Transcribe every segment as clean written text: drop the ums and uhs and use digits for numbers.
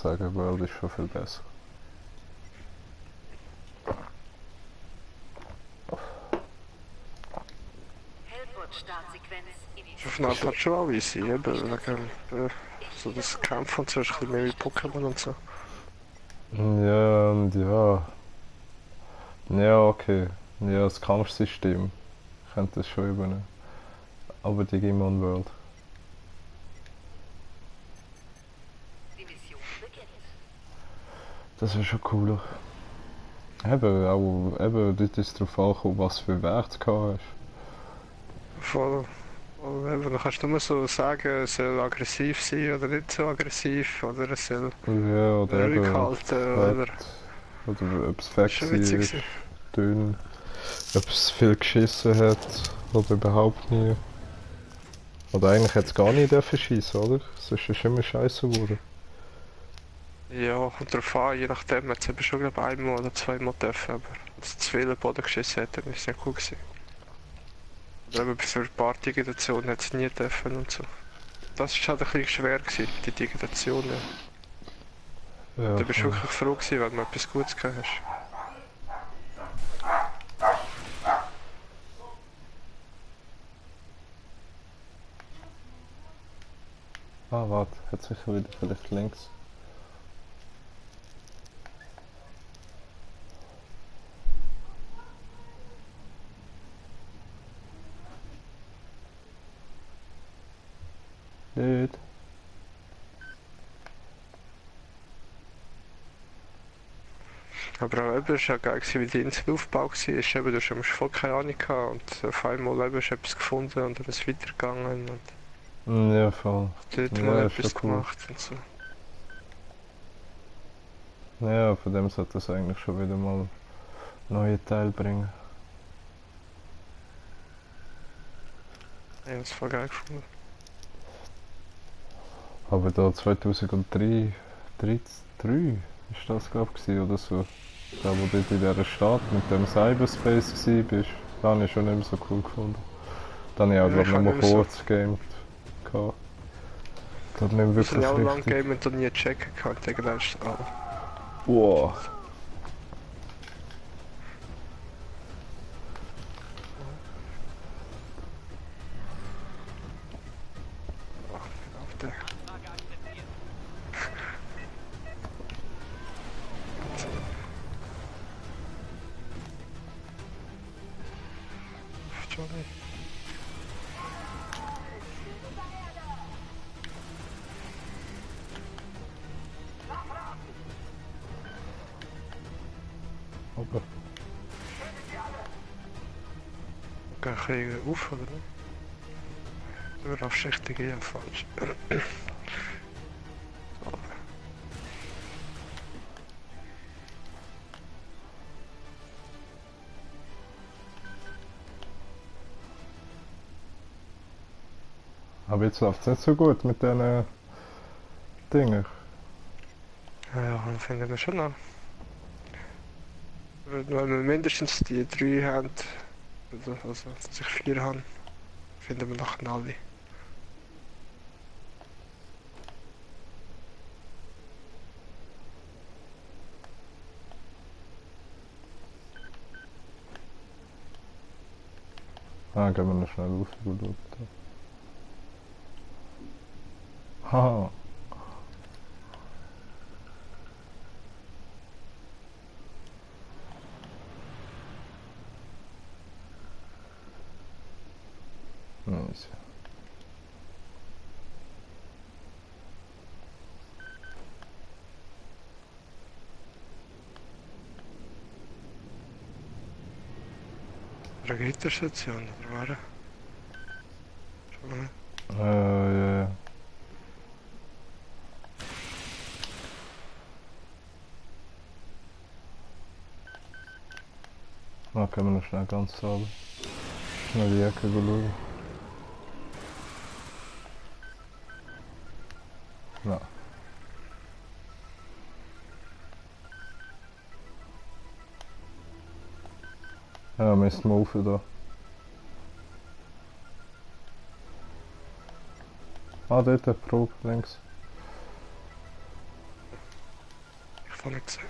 sagen, World ist schon viel besser. Auf eine Art hat schon auch easy, eben, wegen, so das Kämpfen und so ist ein bisschen mehr wie Pokémon und so. Ja, und ja. Ja, okay. Ja, das Kampfsystem könnte das schon übernehmen. Aber Digimon World. Das wäre schon cooler. Eben, auch, eben, dort ist es darauf angekommen, was für Werte du hast. Voll. Und eben, dann kannst du nur so sagen, es soll aggressiv sein oder nicht so aggressiv, oder es soll Ja, oder eben rückhalten, fett, oder? oder ob es Das ist fett schon witzig war, gewesen. dünn, ob es viel geschissen hat oder überhaupt nie. Oder eigentlich hätte es gar nicht dürfen schiessen, oder? Sonst ist es immer scheiße geworden. Ja, kommt drauf an, je nachdem hat es eben schon glaub, einmal oder zweimal dürfen, aber wenn es zu viel am Boden geschissen hat, dann ist es nicht cool gewesen. Oder eben für ein paar Digitationen hat es nie dürfen und so. Das war halt ein bisschen schwer gewesen, die Digitationen. Ja, Da bist du voll. wirklich froh gewesen, wenn du etwas Gutes gehabt hast. Ah, warte, hat sicher wieder vielleicht links. Dort. Aber auch eben, es war ja geil, gewesen, wie die Insel aufgebaut war. Eben, du hast voll keine Ahnung gehabt und auf einmal eben, hast du etwas gefunden und dann ist es weitergegangen und Ja, voll. dort mal Ja, ist schon etwas cool. gemacht und so. Ja, von dem sollte es eigentlich schon wieder mal neue Teile bringen. Ja, das war geil gefunden. Aber da 2003, 13, ist das glaube ich oder so. Da wo du dort in dieser Stadt mit dem Cyberspace warst, das habe ich schon nicht mehr so cool gefunden. Da habe ich auch Ja, glaube ich ich habe nur nicht mehr so. kurz gegamed. Gerade nicht mehr Das habe ich wirklich auch lange richtig. gegeben und nie checken gehabt. Ich gedacht, ah, Wow. auf der. Johnny. Aber Ga je geen oefenen? Door afzichtige ja falsch. aber jetzt läuft es nicht so gut mit diesen Dingen. Ja, dan vinden we schon noch. Wenn wir mindestens die 3 haben, also dass ich 4 habe, finden wir nachher alle. Ah, gehen wir noch schnell rauf. Haha. Nice. Eine Gitterstation, oder war? Schon, Ja, ja. Dann können wir noch schnell ganz sauber. Schnell die Ecke schauen. Nein. Ja, müssen wir rauf da. Ah, dort, Probe, links. habe ich gesehen.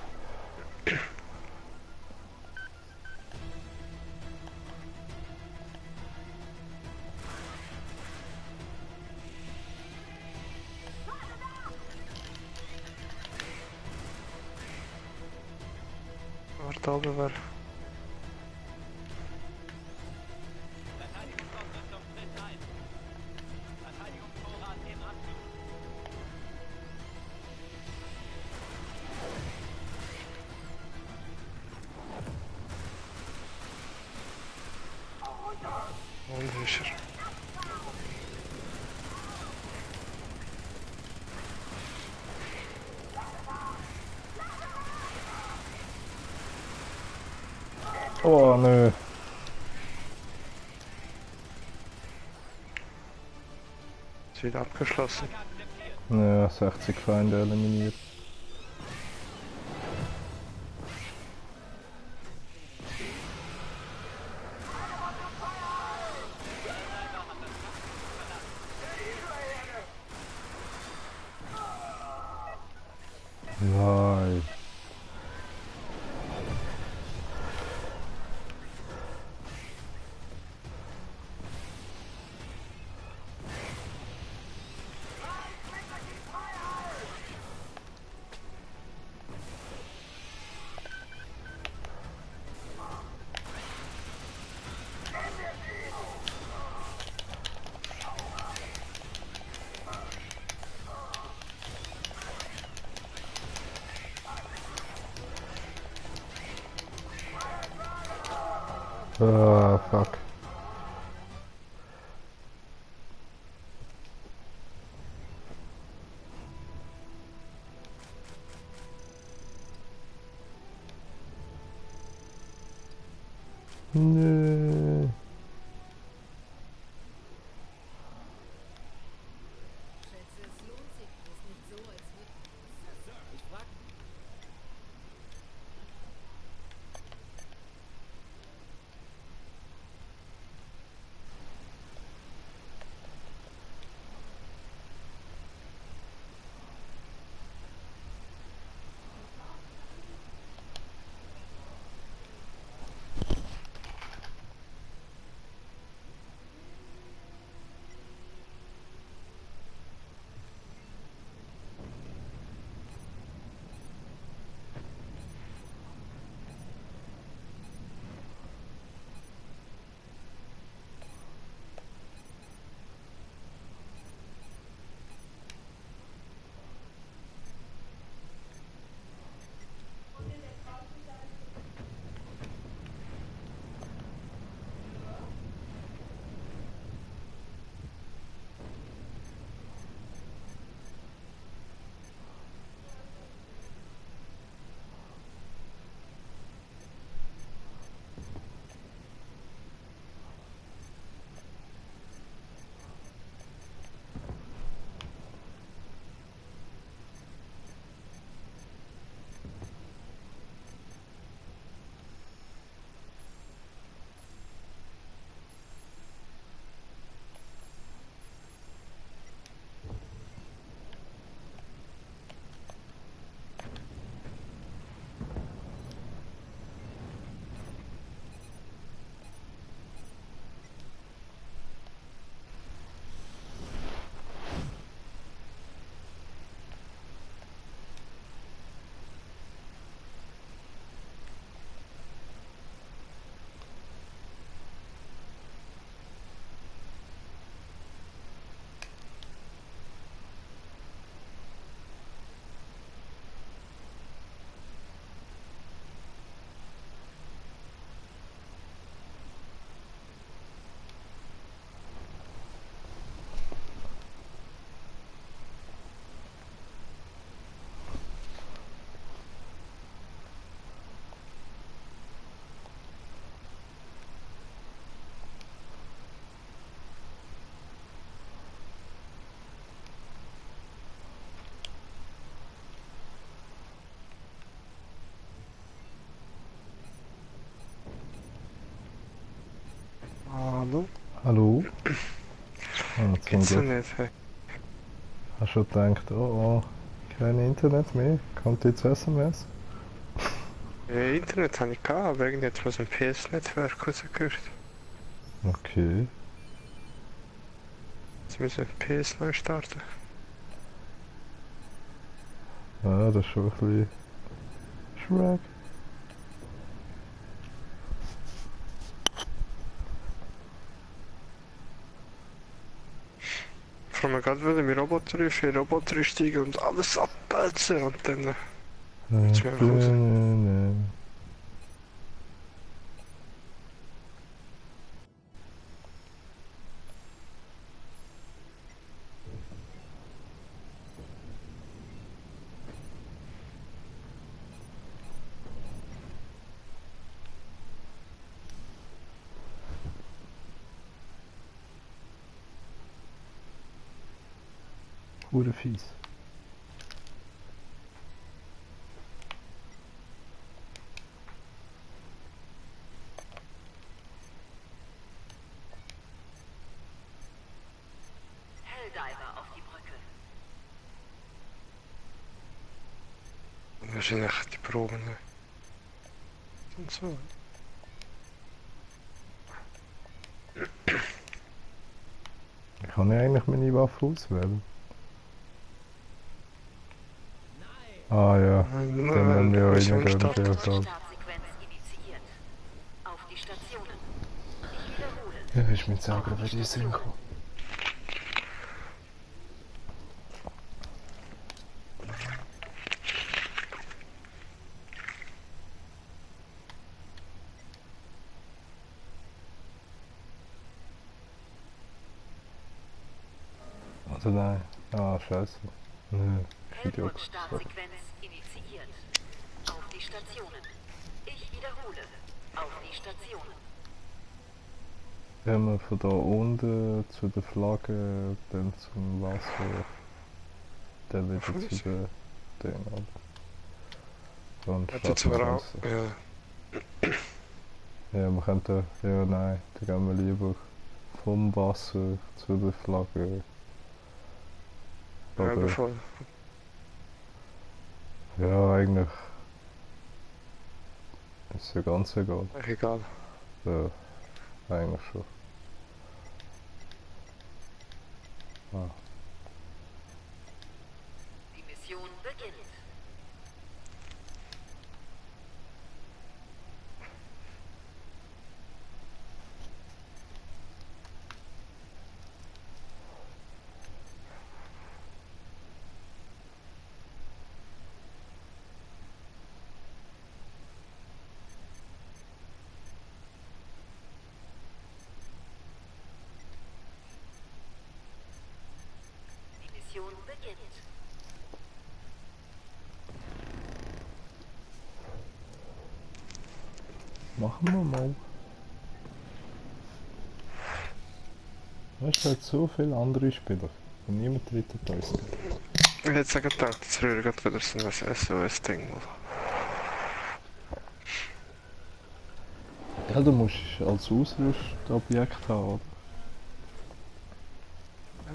Wer da oben wäre. Und ist er. Oh nö. Ist wieder abgeschlossen. Ja, 60 Feinde eliminiert. Nein. Ah, fuck. Nö. Schätze, es lohnt sich. Ist nicht so, als würde... Ja, Sir, ich frag... Hallo? Hallo? Ah, zum Geht's dir Glück. nicht? Hey? Hast schon gedacht, oh oh, Kein Internet mehr? Kommt jetzt SMS? Internet habe ich gehabt, aber irgendwie hat es ein PS-Netzwerk rausgehört. Okay. Jetzt müssen wir PS neu starten. Ah, das ist schon ein bisschen schräg. Vor allem gerade wollen wir Roboter rufen, Roboter steigen und alles abpelzen und dann jetzt mir einfach raus. Hure fies. Helldiver auf die Brücke. Und wahrscheinlich die Proben. Und so. Kann ich eigentlich meine Waffe auswählen? Ah ja, den haben wir ja Mission reingegeben, starten. ja, klar. Startsequenz initiiert. Auf die Stationen. Ich wiederhole. Ja, ist mir selber bei dir Sinn gekommen. Also nein. Ah, scheiße. Nö, ich Idiot. Sorry. Startsequenz initiiert. Auf die Stationen. Ich wiederhole. Auf die Stationen. Wenn wir von da unten zu der Flagge, dann zum Wasser, dann wieder Fuß. zu der Ding, oder? Dann Hat jetzt zwar auch. starten Ja. Ja, wir könnten, ja nein, dann gehen wir lieber vom Wasser zu der Flagge. Ja, Oder, voll. ja, eigentlich ist ja ganz egal. Echt egal. Ja, eigentlich schon. Ah. Die Mission beginnt. Die Mission beginnt. Machen wir mal. Weißt du, halt so viele andere Spieler. Und niemand rettet uns. Ich hätte jetzt gedacht, jetzt rühre ich gerade wieder so ein SOS-Ding. Ja, du musst als Ausrüstobjekt haben, oder?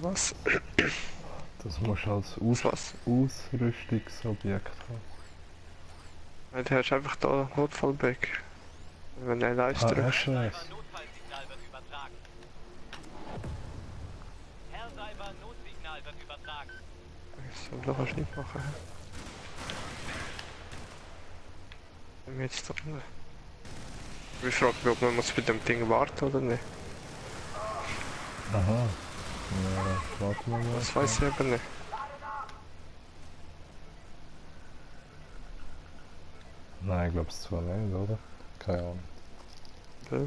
Was? Das musst du als Was? Ausrüstungsobjekt haben. Weil du hast einfach da Notfallback. Wenn er Leiste Ah, drückst. SOS. Notfallsignal wird übertragen. Helldiver Notsignal wird übertragen. So, kannst du nicht machen. Wenn wir jetzt da unten. Ich frage mich, ob man muss bei dem Ding warten oder nicht. Aha. Ja, warten wir mal. Das weiß ich eben nicht. Nein, ich glaube es zwar nicht, oder? Keine Ahnung. Ja.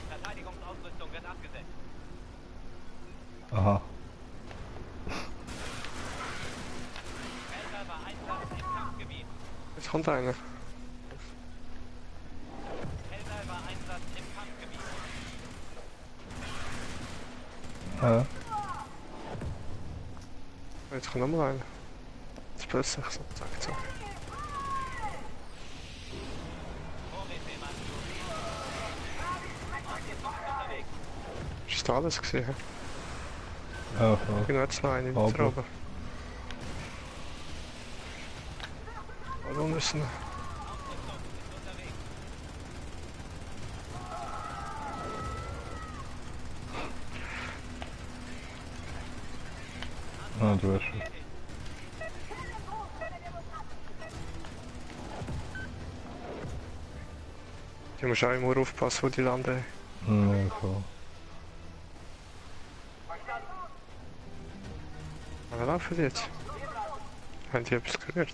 Verteidigungsausrüstung wird abgesetzt. Aha. Helldiver Einsatz im Kampfgebiet. Jetzt kommt einer. Helldiver Einsatz im Kampfgebiet. Ja. Jetzt kommt nochmal einer. Jetzt plötzlich so, zack, zack. Ist das alles gesehen? Ja, voll. Genau, jetzt noch eine weiter Aber. oben. Warum ist noch? Ah, du hast schon. Du musst auch immer aufpassen, wo die landen. Ja, voll. Aber laufen die jetzt? Haben die etwas gehört?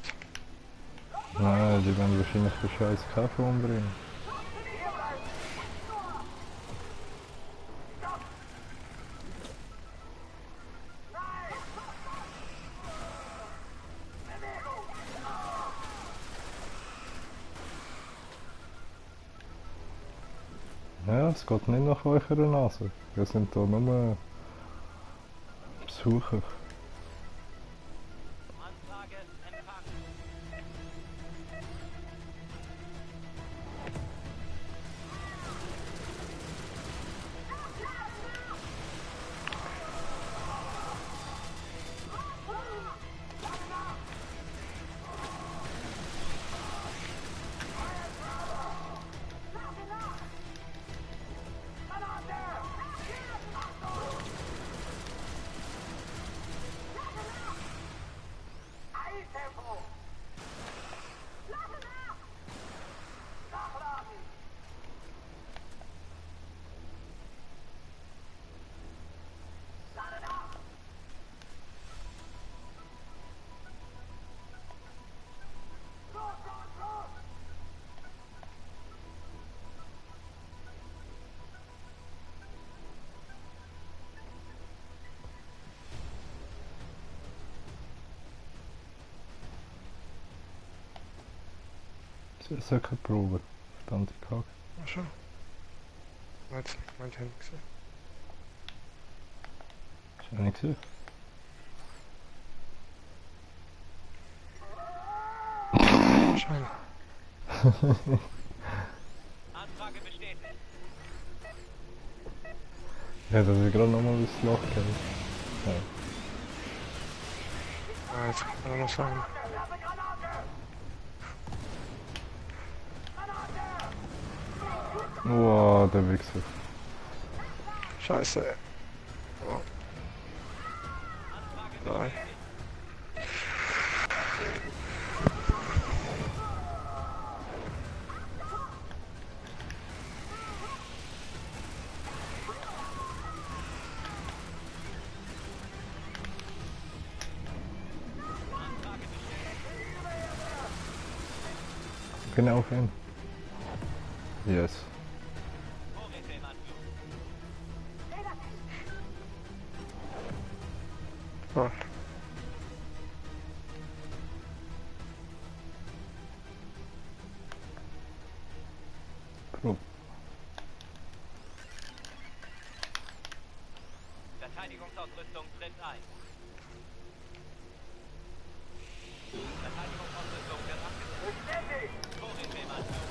Nein, die werden wahrscheinlich den scheiß Kaffee umbringen. Ja, es geht nicht nach eurer Nase. Wir sind hier nur Besucher. Anfrage empfangen. Das ist ja keine Probe. Verdammte Kacke. Ach schon. Jetzt, mein Handy gesehen. Hast du nicht gesehen? Wahrscheinlich. Anfrage bestätigt. Ja, dass ich gerade nochmal ins Loch gehe. Ja. Ah, jetzt kann man noch sagen. Wow, der Wichser. Scheiße. Oh. Nein. Genau auf ihn. Yes. Vorräte im Anflug. Ah. Probe. Verteidigungsausrüstung tritt ein. Verteidigungsausrüstung wird abgesetzt. Vorräte im Anflug.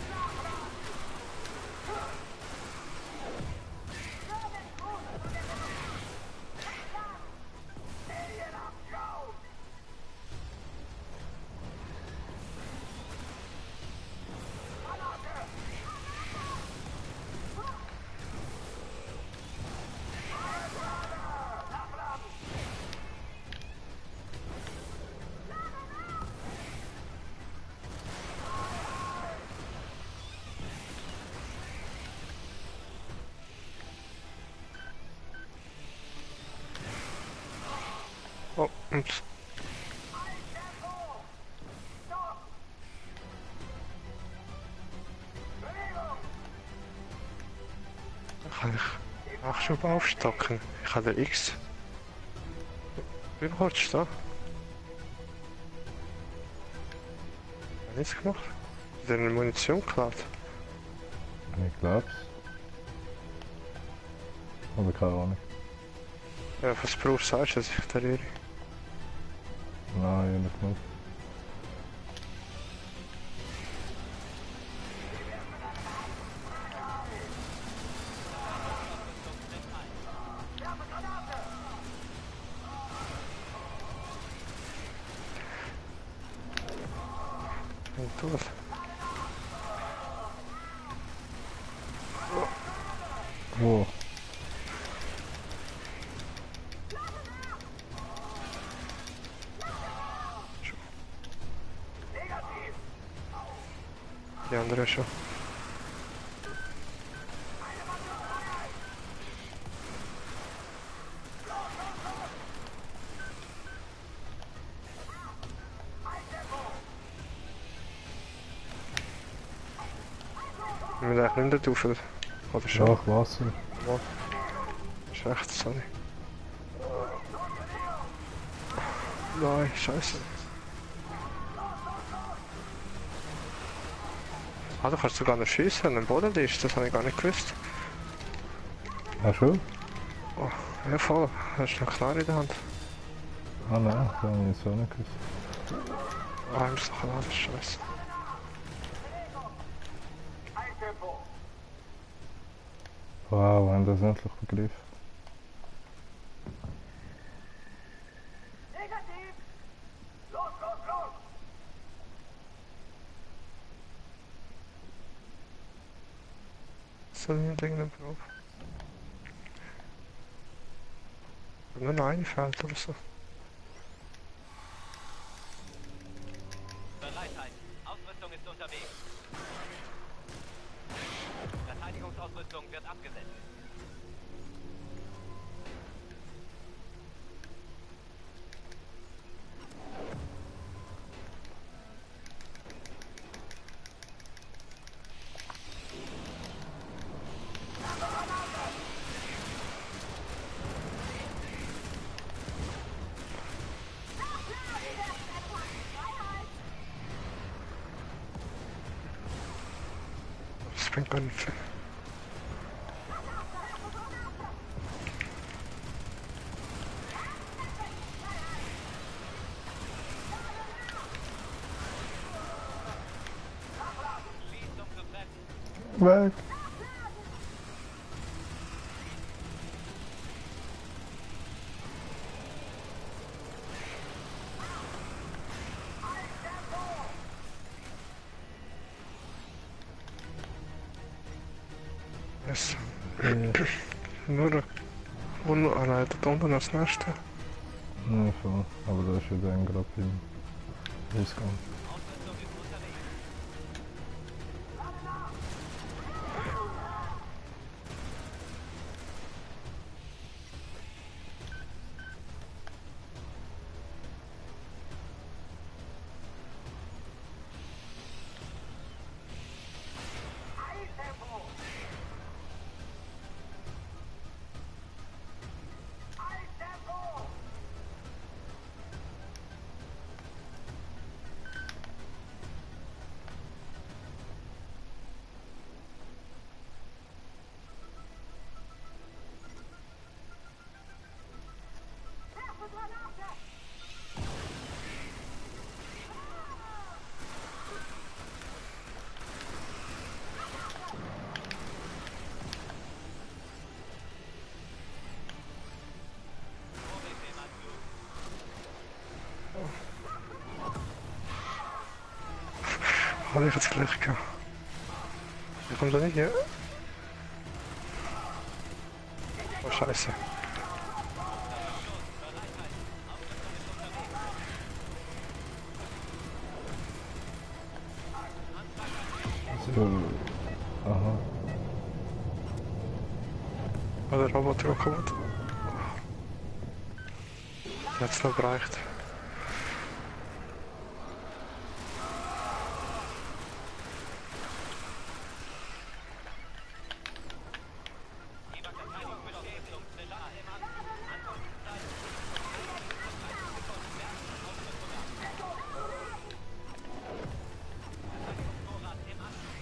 Oh, ups. Kann ich Nachschub aufstocken? Ich habe den X. Wie viel hast du da? Hab nichts gemacht? Hat er eine Munition geklaut? Ich glaub's. Aber keine Ahnung. Ja, was brauchst du, sagst du, dass ich da rühre? nicht. Und tot. Wo? Die andere schon. Wir müssen eigentlich nicht mehr drauf, oder schon? Schach, Wasser. Ja. Ist recht, sorry. Nein, scheiße. Ah, du kannst sogar noch schiessen, wenn du am Boden liegst, das habe ich gar nicht gewusst. Ja, schon? Oh, ja voll, hast du noch Knarre in der Hand? Ah nein, das habe ich jetzt auch nicht gewusst. Ah, ich muss noch laden, scheiße. Wow, wir haben das endlich begriffen. Negativ! Los, los, los! Soll ich nicht irgendeine Probe? Nur noch eine fehlt oder so. Bereitheit. Ausrüstung ist unterwegs. Verteidigungsausrüstung wird abgesetzt. Das bringt gar nicht viel. Schließung zu treffen. Weg! Yes. Ja, Nur ah nein, da unten das nächste. ja, voll. Aber da ist ja dann gerade im Ausgang. Ausrüstung ist unterwegs. Habe ich jetzt Glück gehabt. Wie kommt er nicht hier? Oh scheiße. So. Aha. Oh, der Roboter kommt. Jetzt noch gereicht. Lieber Verteidigung besteht, um schneller im Ankunftszeit. Verteidigungsvorrat im Anschluss.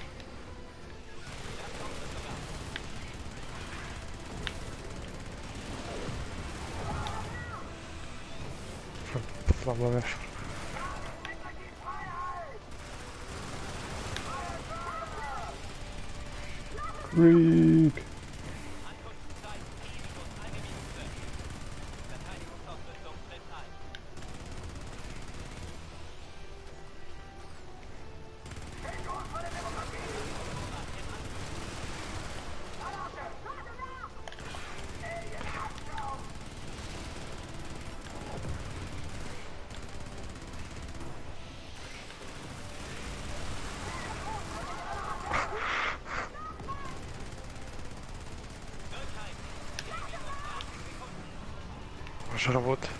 Flammenwerfer. Freak! Ankunftszeit T-minus eine Minute. Verteidigungsausrüstung tritt ein. Was работает?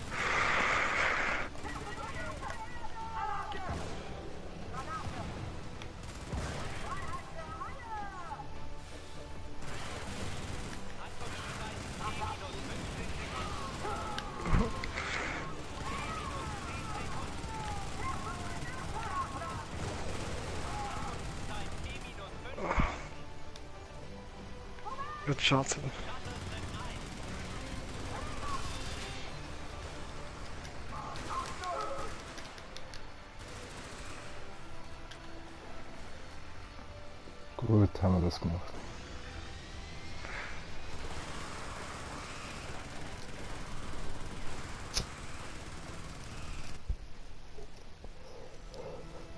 Wird schade. Gut, haben wir das gemacht.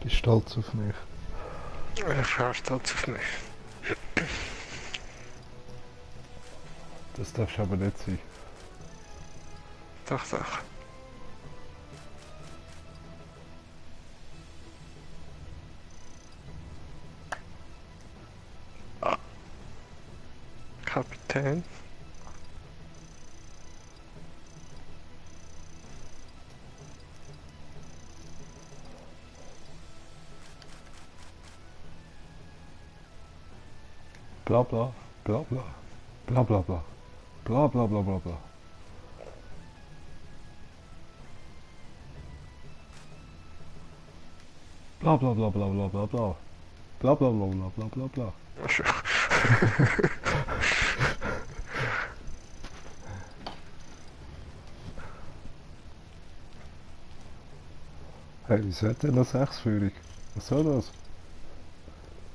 Bist stolz auf mich? Ich bin stolz auf mich. Das darfst aber nicht sein. Doch, doch. Kapitän. Bla bla, bla bla, bla bla bla, bla bla bla bla bla. Bla bla bla bla bla bla bla. Bla bla bla bla bla bla bla. Ach so. Hey, wieso hat der noch 6 Führung? Was soll das?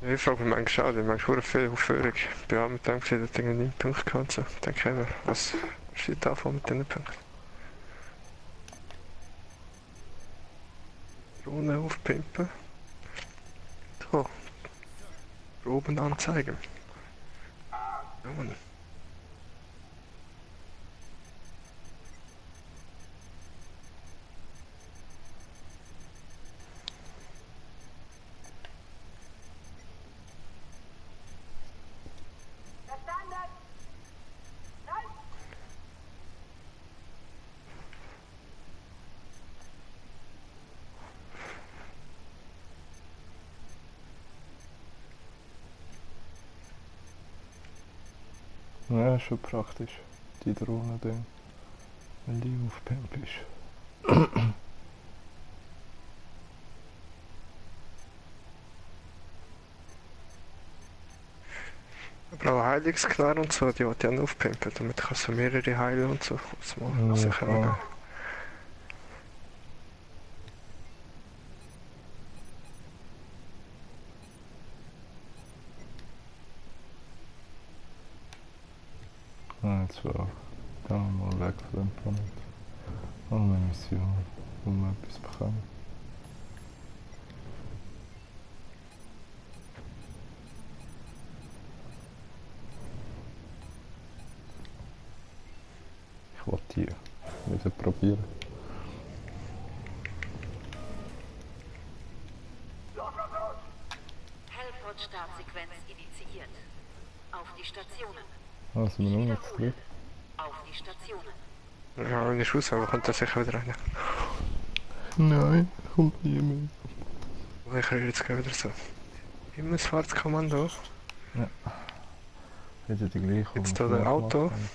Ich frage mich manchmal auch, ich meine, sehr viel Aufführung. Ich bin auch mit dem gesehen, dass ich 9 Punkte gehabt habe. Dann kennen wir, was steht da vor mit diesen Punkten. Drohne aufpimpen. So. Proben anzeigen. Ja, Mann. Verstanden? Nein! Ja, ist schon praktisch. Die Drohne dann. Wenn die aufgepimpt ist. Ich brauche Heilungsknarren und so, die wollte ich auch aufpimpen, damit kannst du mehrere heilen und so. Das mal Ja, sicher klar. Ja, jetzt war gehen wir mal weg von dem Planet. Und eine Mission, wo wir etwas bekommen. Ich wollte hier wieder probieren. Hellport-Startsequenz initiiert. Auf die Stationen. Also, wir Ich nur noch zu wiederhole. dritt. Auf die Stationen. Ja, wenn ich raus, aber kommt das sicher wieder rein. Nein, kommt nie mehr. Ich rede jetzt gleich wieder so. Himmelsfahrtskommando. Wieder die gleiche. Jetzt die wir da der vorher Auto. gemacht haben.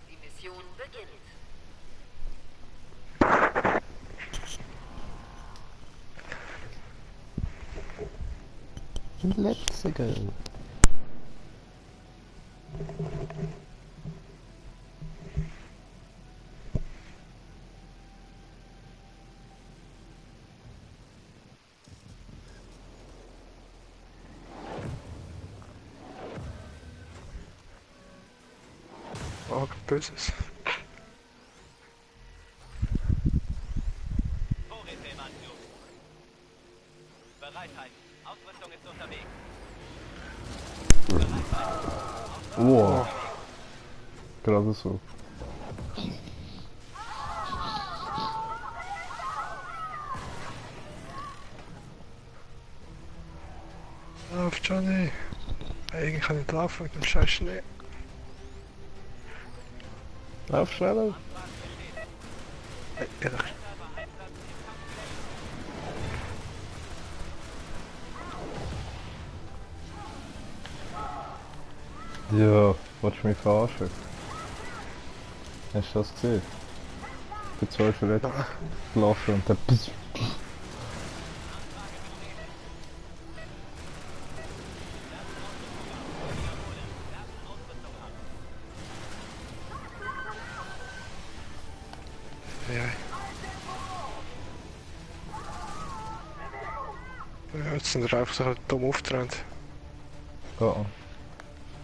Die Mission beginnt. Let's go. Wagen Böses. Vorrätemanzug. Bereit halten. Ausrüstung ist unterwegs. Wow. Gerade so. Lauf, Johnny! Eigentlich kann ich nicht laufen mit dem scheiß Schnee. Lauf schneller. Ehrlich. Ja, willst du mich verarschen? Hast du das gesehen? Ich bin zwei verletzt gelaufen und dann pss. Ja. Ja, jetzt sind wir einfach so dumm aufgetrennt. Oh.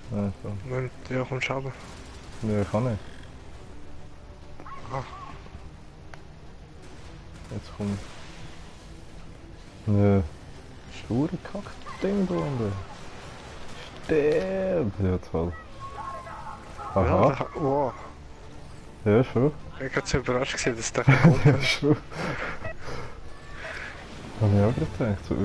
Nein, so. Moment, ja, kommst du runter. Nee, kann nicht. Ah. Jetzt kommt. Nö. Sture Kack-Ding da unten. Sterb! Ja, toll. Ja, Aha. wow. Ja, schon. Ich hab so überrascht gesehen, dass der kommt. Ja, schon. Hab ich auch gerade gedacht, so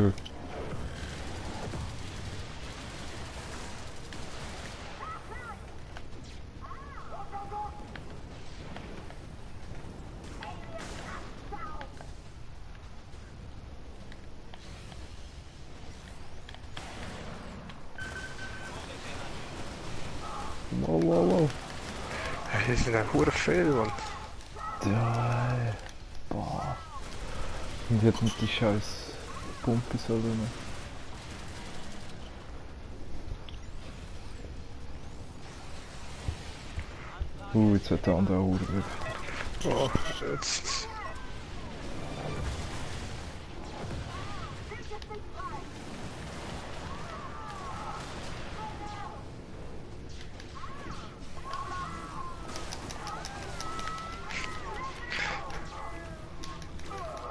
wow, wow, wow. Ja, hier sind ja hure viel, Mann. Ja, ey. Boah. Und jetzt mit die scheiß Pumpe so drin. Jetzt hat der andere auch weg. Oh, jetzt.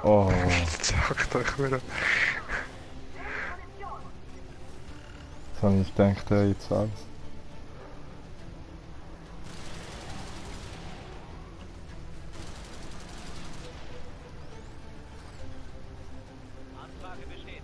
Oh, Zack, doch wieder. jetzt habe ich gedacht, jetzt alles. Anfrage besteht.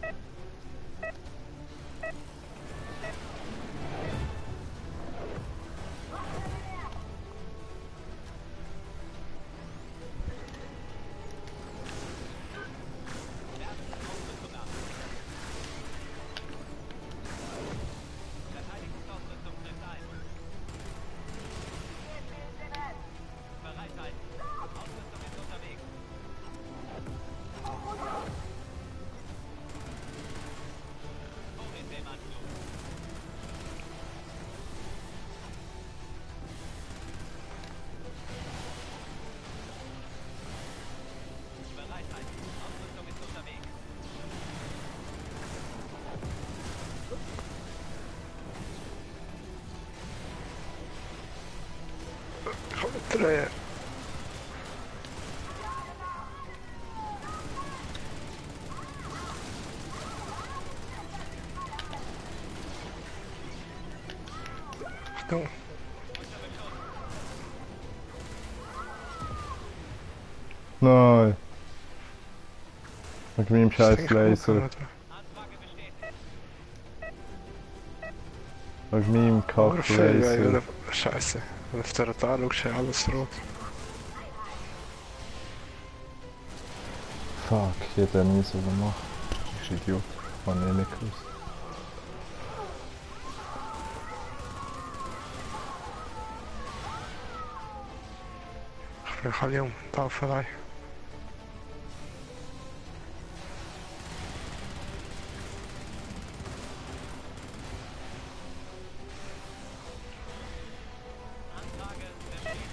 Verteidigungsausrüstung trifft ein. Bereit halten. Ausrüstung ist unterwegs. Vorrätemanzug. Bereit halten. Ausrüstung ist unterwegs. Komm mit drehen. Achtung. Nein. Mit meinem scheiß Das Laser. Anfrage besteht. Mit meinem Hure Kack viel, ja, Laser. Scheiße. Wenn du auf der Radar schaust, ist alles rot. Fuck, ich hätte den nie so gemacht. Ich bin Idiot. Hab ich nicht gewusst. Ich bin alle um, Taufelei. Anfrage bestätigt.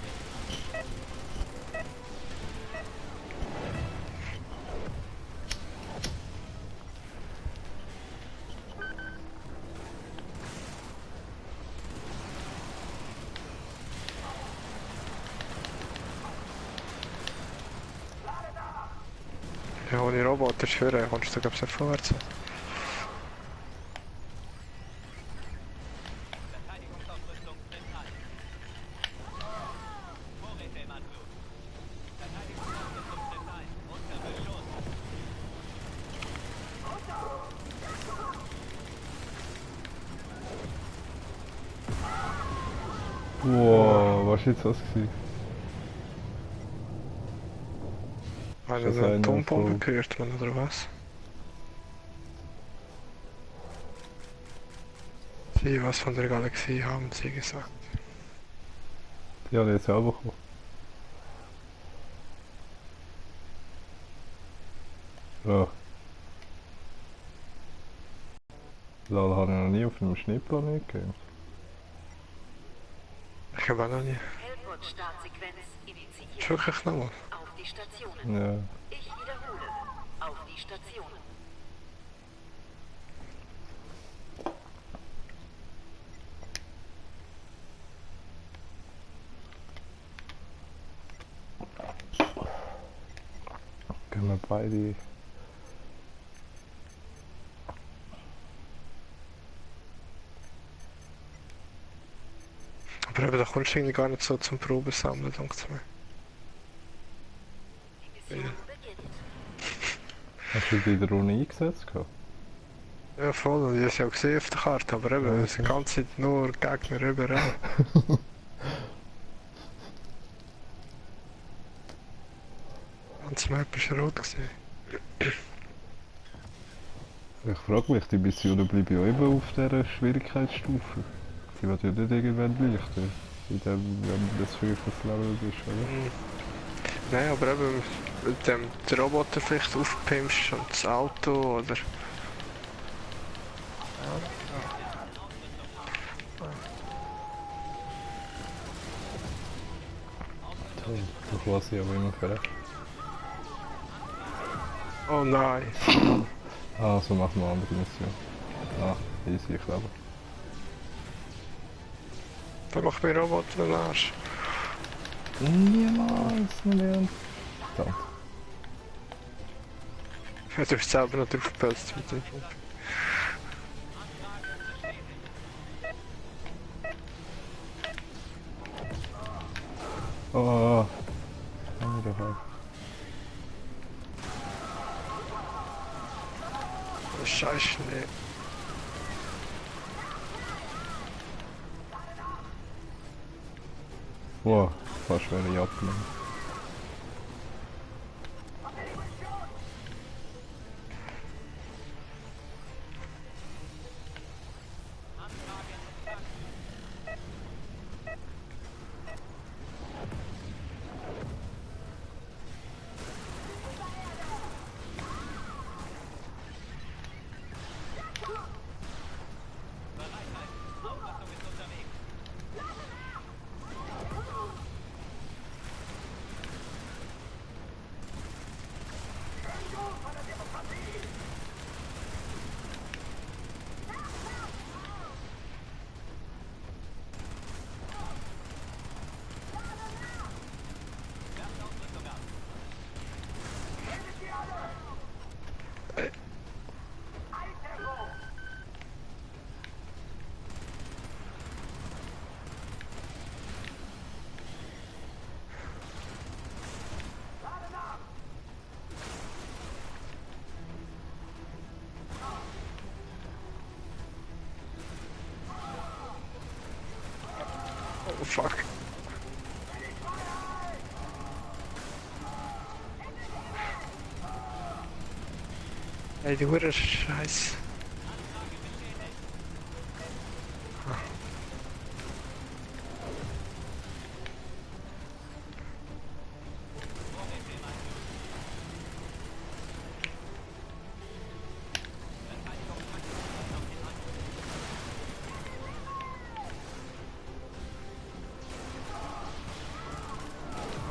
Ja, ohne Roboter führen, kommst du glaube ich nicht vorwärts. Verteidigungsausrüstung nimmt an. Vorräte im Anflug. Verteidigungsausrüstung nimmt ein. Unter Beschuss. Wow, was war jetzt das gewesen? Haben das wir eine einer Atombombe von- gehört, man, oder was? Sie was von der Galaxie haben sie gesagt. Die habe ich jetzt auch bekommen. Ja. Lol, habe ich noch nie auf einem Schneeplanet gegeben. Ich habe auch noch nie. Hellport-Startsequenz initiiert. Ist wirklich nochmal. Auf die Stationen. Ja. Ich wiederhole. Auf die Stationen. Können wir beide. Aber eben, da kommst du irgendwie gar nicht so zum Probesammeln, denke ich mir. Die Mission beginnt. Hast du die in der Runde eingesetzt gehabt? Ja, voll, und ich habe es ja auch gesehen auf der Karte, aber eben, Ja, es sind die ganze Zeit nur Gegner überall. Die ganze Map ist rot gewesen. Ich frage mich, die Missionen bleiben ja immer auf dieser Schwierigkeitsstufe. Die wird ja nicht irgendwann leichter. In dem, wenn das 5. Level ist, oder? Nein, aber eben, mit dem den Roboter vielleicht aufpimpst und das Auto, oder... Ich lasse ich aber immer fertig. Oh nein! Ah, so machen wir eine andere Mission. Ah, easy, ich glaube. Da macht mein Roboter den Arsch. Niemals, nicht mehr. Verdammt. Ja, du bist selber noch drauf gepelzt mit dem Punkt. Oh, kann ich doch auch. Scheiß Schnee. Wow, fast wäre ich abgelenkt. Ausrüstung ist unterwegs. Werft Ausrüstung ab. Oh fuck. Ey, die Hure Scheiß.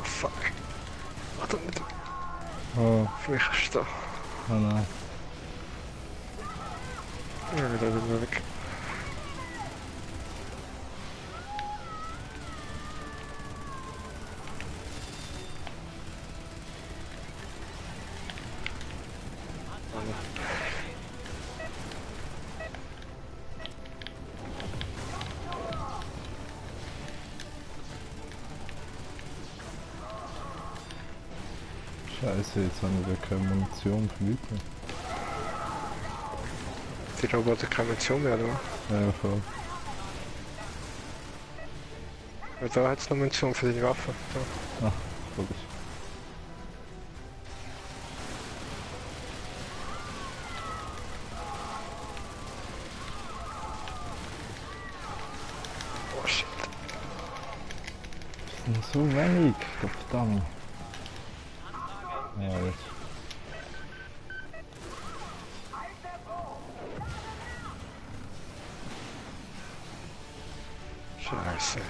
Fuck. Warte mit. Oh, Für mich ist da. oh nein. Ja, da sind wir weg. Scheiße, jetzt haben wir keine Munition für Leute. Die Roboter keine Munition mehr, oder? Ja, voll. Ja, da hat es noch Munition für deine Waffe. Da. Ach, voll. Oh shit. Das sind so wenig, verdammt. Ja, jetzt. Scheiße.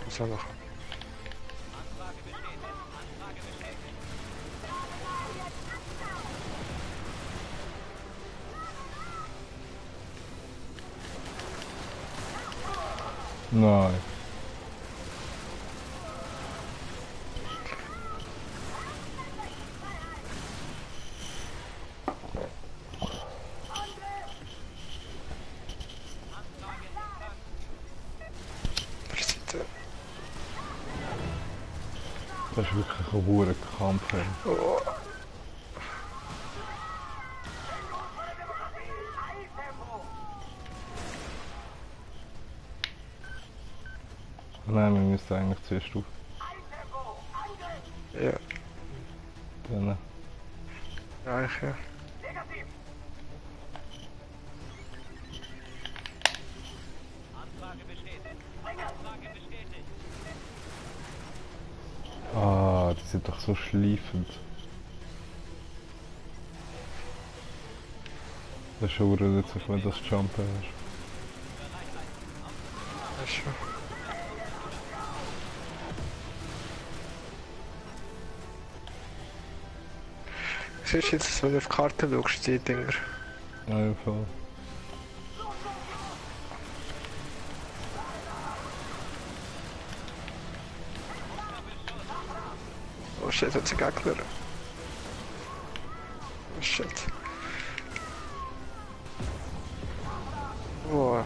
Was war noch? Anfrage bestätigt. Anfrage bestätigt. Nein. Seite. Das ist wirklich ein hoher Kampf. Ey. Oh. Nein, wir müssen eigentlich zuerst auf. Ja, Dann. eigentlich ja. Anfrage bestätigt. Anfrage bestätigt. Ah, die sind doch so schleifend. Das ist schon nützlich, wenn du das Jumpen hast. Das ist schon. Siehst du jetzt, wenn du auf die Karte schaust, die Dinger? Ja, ja, voll. Oh shit, hat sie Gegner. Oh shit. Oh.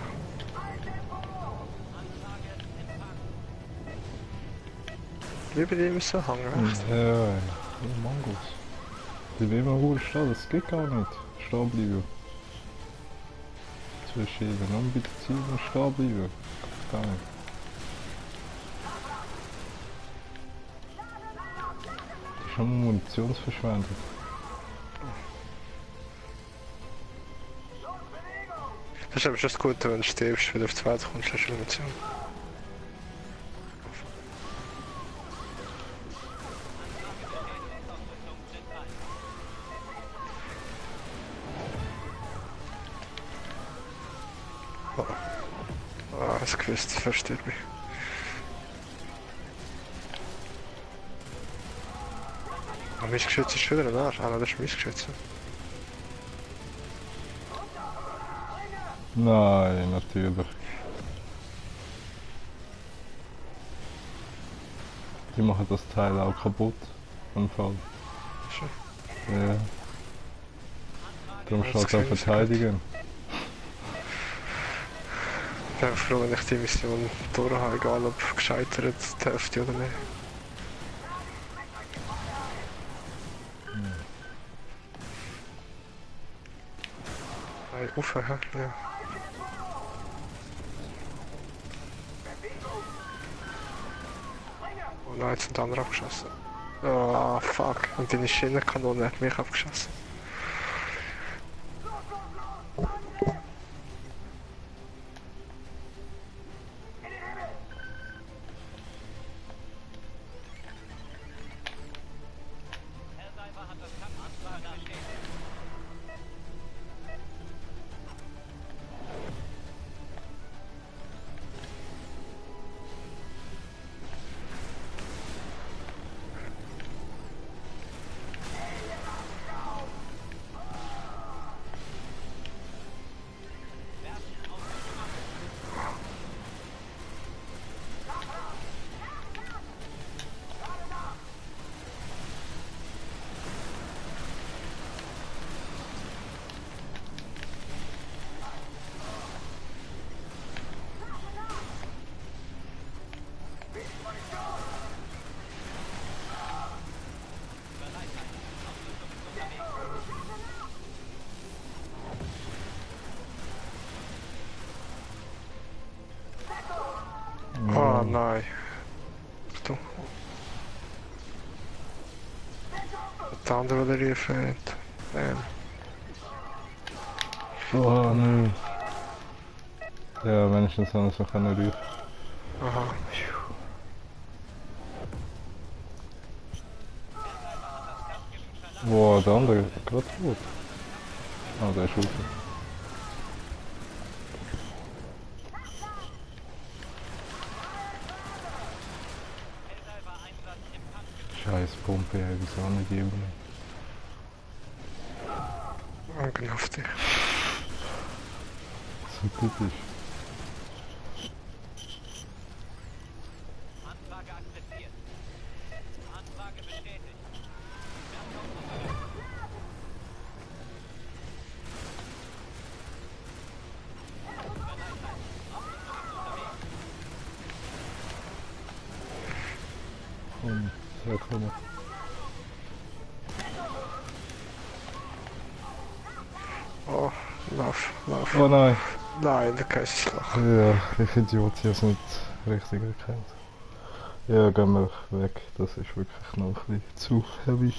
Wie bei dem so hängen, echt? Ja, die Mangos. Die will immer gut stehen, das geht gar nicht. Stehen bleiben. Zu schieben, nur bei der Ziel und stehen bleiben. Gar nicht. Das ist schon mal Munitionsverschwendung. Das ist aber schon das Gute, wenn du stirbst, wenn du auf die Welt kommst, hast du Munition. Ah, das gewusst, das versteht mich. Ah, mein Geschütz ist wieder da. Ah, nein, das ist mein Geschütz. Nein, natürlich. Die machen das Teil auch kaputt. Am Fall. Schon. Ja. Darum Ja, steht das es auch gefällt mir sehr verteidigen. Ich bin froh, wenn ich die Mission durch habe, egal ob gescheitert, die Hälfte oder nicht. Nein, aufhören, ja. Oh nein, jetzt sind die anderen abgeschossen. Oh fuck, und deine Schienenkanone hat mich abgeschossen. Helldiver hat das Kampfanfrage bestätigt. nein. Achtung. Der andere, der hier fehlt. Oh nein. Ja, wenigstens haben wir es noch rufen. Aha. Wow, der andere gerade tot. Ah, der ist raus. Scheiß Pumpe, ich habe es auch nicht übernommen. Augen auf dich. So typisch. Anfrage akzeptiert. Anfrage bestätigt. Und ja, komm. Oh, lauf, lauf. Oh nein! Nein, da kannst du lachen. Ja, ich Idiot, ich habe es nicht richtig erkannt. Ja, gehen wir weg. Das ist wirklich noch ein bisschen zu heavy.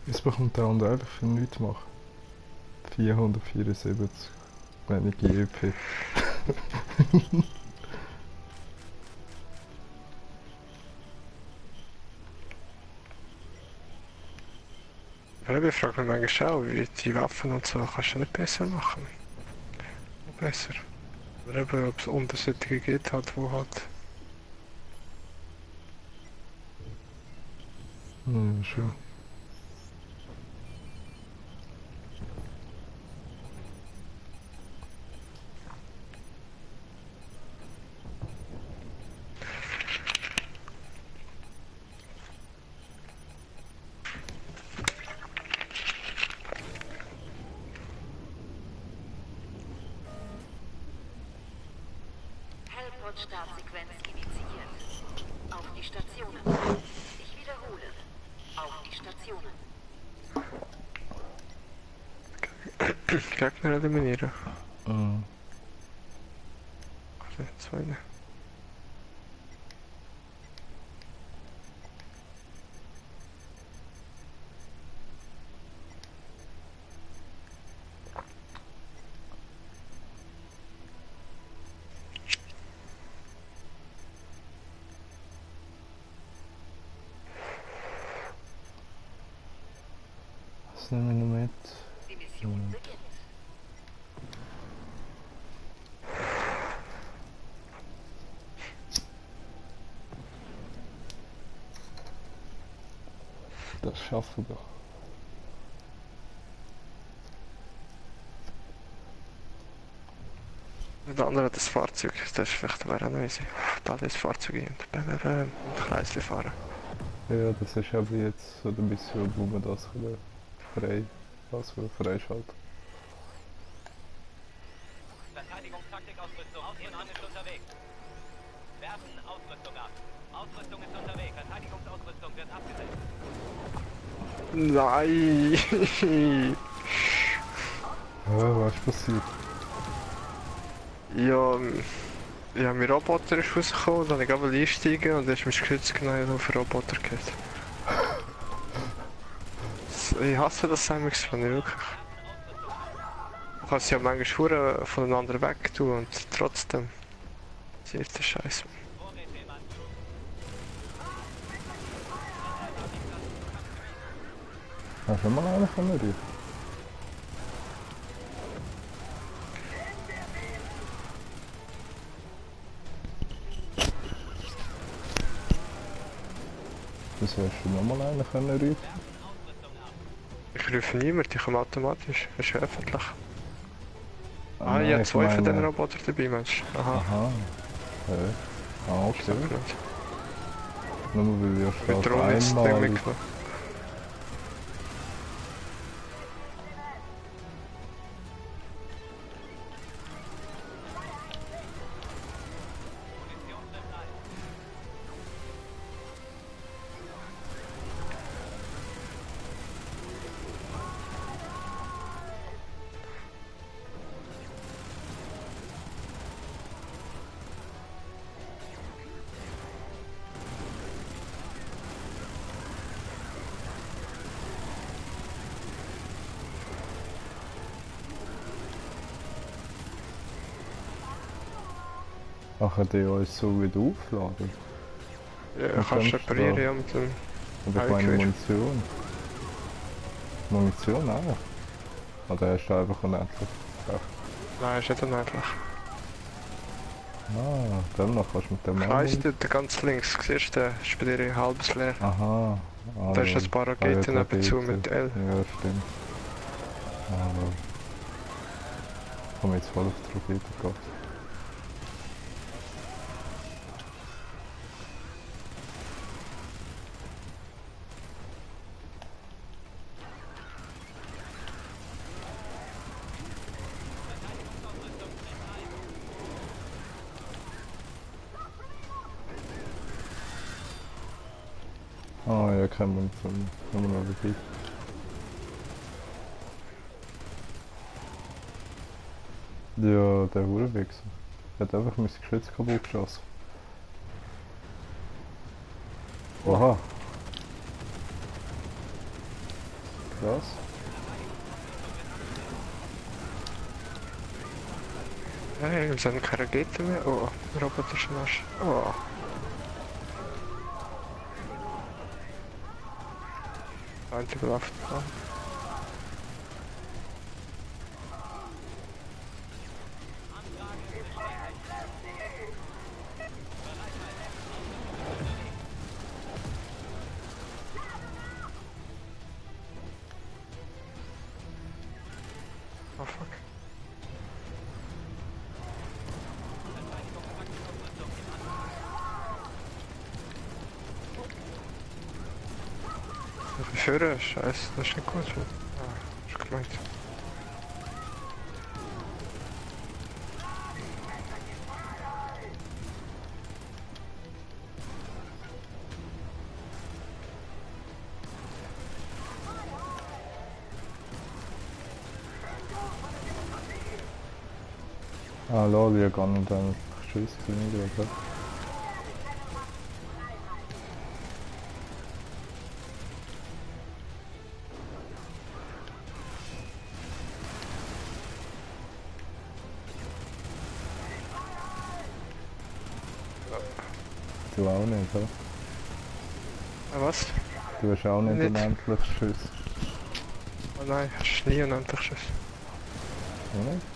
Jetzt bekommt der andere einfach für nichts machen. 474 wenige EP. Ja, ich frage mich manchmal auch, wie die Waffen und so kannst du nicht besser machen. Besser. Oder eben, ob es Unterschiede gibt, halt, wo halt. Ja, schon. Hellpod-Startsequenz initiiert. Auf die Stationen. Ich wiederhole. Auf die Stationen. Gegner eliminieren. Mhm. Also, zwei. Was nehmen wir noch mit? Die Mission beginnt. Das schaffen wir. Der andere hat das Fahrzeug, das ist vielleicht wäre auch noch easy. Da das Fahrzeug hin und und Kreisli fahren. Ja, das ist aber jetzt so eine Mission, wo man das frei, freischalten. Verteidigungstaktik-Ausrüstung. Ausrüstung ist unterwegs. Werfen Ausrüstung ab. Ausrüstung ist unterwegs. Verteidigungsausrüstung wird abgesetzt. Nein! Ja, was ist passiert? Ja, ja, mein Roboter ist rausgekommen, dann wollte ich aber einsteigen und dann ist mein Geschütz genau auf den Roboter geht. Ich hasse das Samix von mir wirklich. Du kannst ja manchmal Schuhe voneinander weg tun und trotzdem sieht der Scheiß. Hast du mal einen von mir? Das hast du nochmal einen können rufen? Ich rufe niemand, ich komme automatisch. Das ist ja öffentlich. Ah, nein, ich habe ich zwei von meine- diesen Robotern dabei, Mensch. Aha. Aha. Okay. Ah, Ich sag okay. nicht. Nur weil ja Mit steht Drohnen ist das Ding einmal. mitgenommen. Machen die uns so wieder aufladen? Ja, Was kannst du denkst du reparieren da? ja mit dem... Aber ich meine Munition. Munition auch? Oder hast du einfach unendlich? Nein, ist nicht unendlich. Ah, dann noch kannst du mit dem Kreis anderen. dort ganz links, siehst du, ist bei dir ein halbes leer. Aha. Da ist ein paar Raketen nebenzu mit L. Ja, stimmt. Aber ich komme jetzt voll auf die Rakete gehabt. Ah ja, keine Munition. Nur noch Rakete. Ja, der Hurenwichser. Hat einfach mein Geschütz kaputt geschossen. Oha. Krass. Nein, wir sind keine Raketen mehr. Oh, Roboter schon Arsch. Oh. Einzige Waffe. Oh fuck. Ich höre, scheiße, das ist nicht gut. Ah, ist gemeint. Ah lol, ich hab gar nicht einen Schuss gesehen, oder? Du auch nicht, oder? Ah, was? Du hast auch nicht Nicht. unendlich Schuss. Oh nein, hast du nie unendlich Schuss. Oder nicht?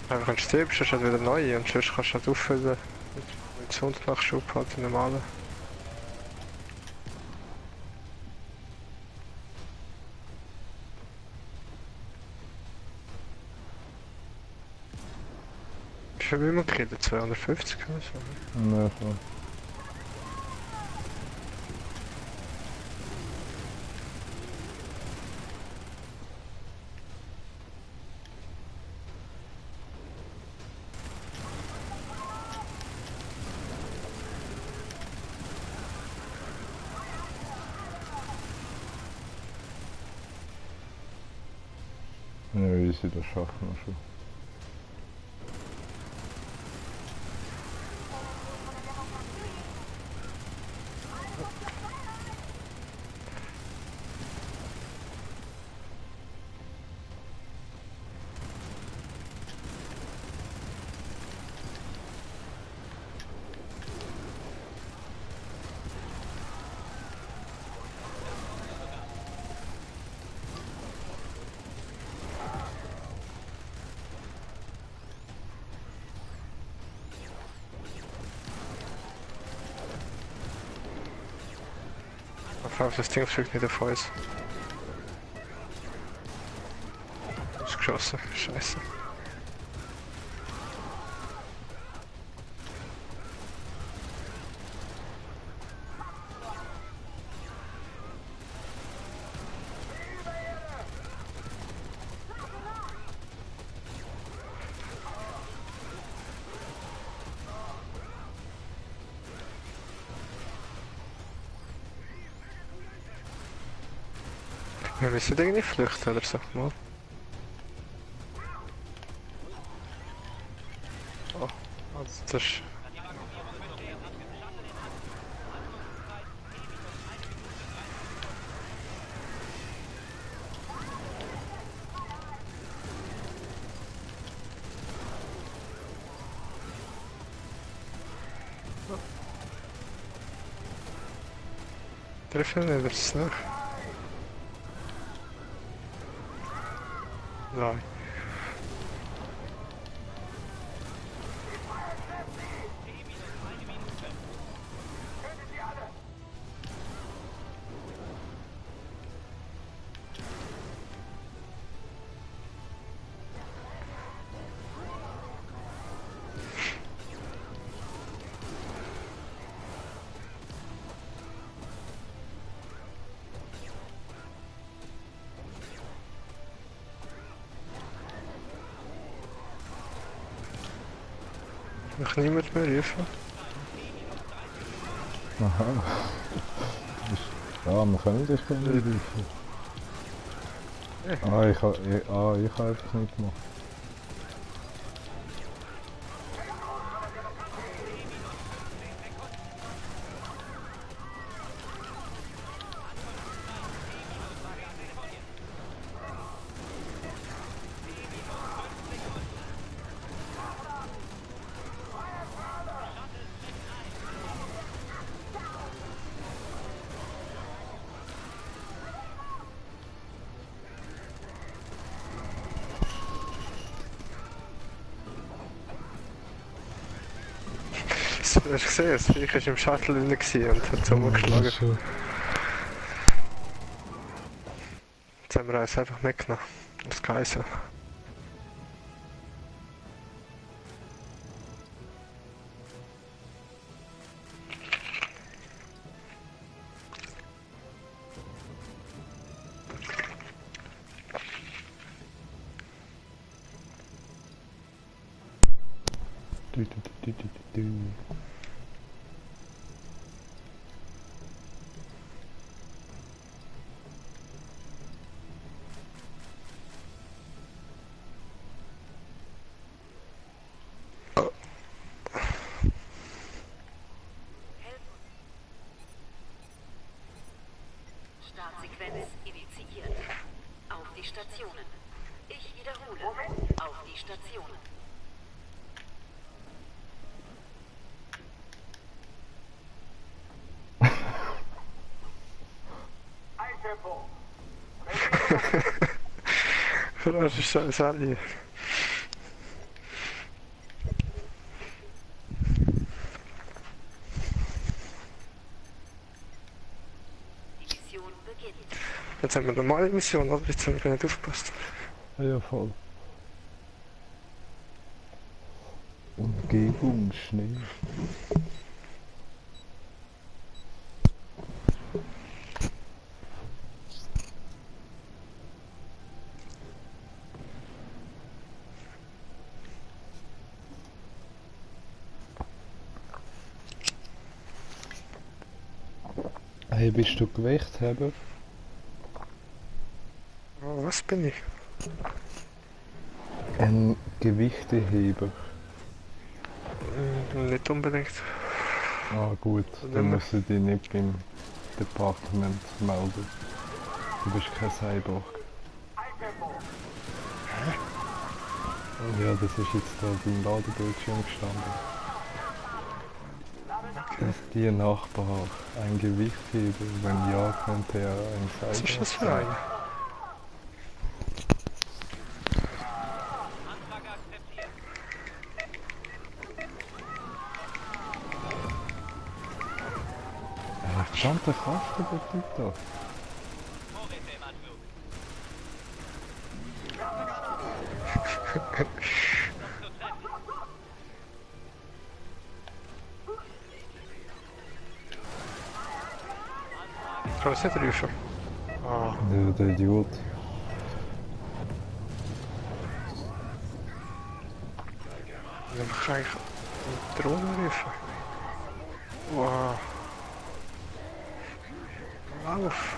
Einfach ein Stieb, sonst halt wieder neu und sonst kannst du halt auffüllen. Mit Sonntagsschub halt die normalen. Wie viel will man killen? 250 oder so? Ja, schon. Ja, easy, das schaffen wir schon. Auf das Ding fliegt nicht auf uns. Ist geschossen, scheiße. Wir müssen irgendwie flüchten, oder sag mal. Oh, also das ist... Treffen wir das noch? Nein. Noch niemand mehr rufen? Aha. Ja, wir können dich gerne rufen. Ich habe einfach nicht gemacht. Hast du gesehen, das Viech war im Shuttle drin und hat so umgeschlagen. Jetzt haben wir uns einfach mitgenommen. Das Geheißen. Startsequenz initiiert. Auf die Stationen. Ich wiederhole. Auf die Stationen. Eintempo. Das ist so ein Sally. Die Mission beginnt. Jetzt haben wir eine normale Mission, oder? Jetzt haben wir gar nicht aufgepasst. Ja, voll. Umgebung, Schnee. Hey, bist du Gewichtheber? Oh, was bin ich? Ein Gewichteheber. Nicht unbedingt. Ah gut, dann musst du dich nicht beim Departement melden. Du bist kein Cyborg. Ja, das ist jetzt da beim Ladebildschirm gestanden. Dass Ihr Nachbar ein Gewichtheber, wenn ja, könnte er ein Cyborg Was ist das für eine? Antrag akzeptiert. Verstandene Kraft der Typ da. Vorräte im Anflug. Kann ich nicht rufen? Ah, Der Idiot. dann kann ich eine Drohne rufen. Wow. Lauf!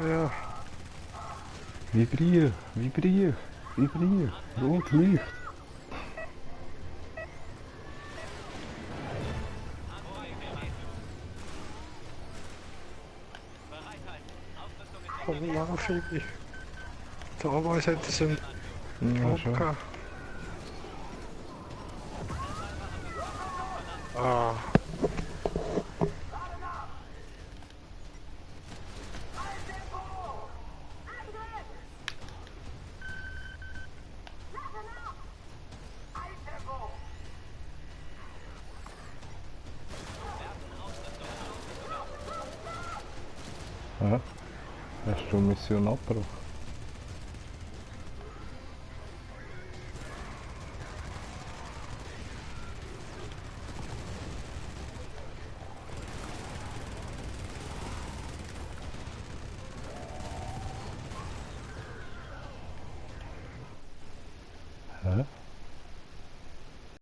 Ja. Vibrier, vibrier, vibrier, rot Licht. Komm, lauf irgendwie. Da oben hätte es einen Ja, schon. Opa. Ah, Hä? Hast du Mission abgebrochen? Hä?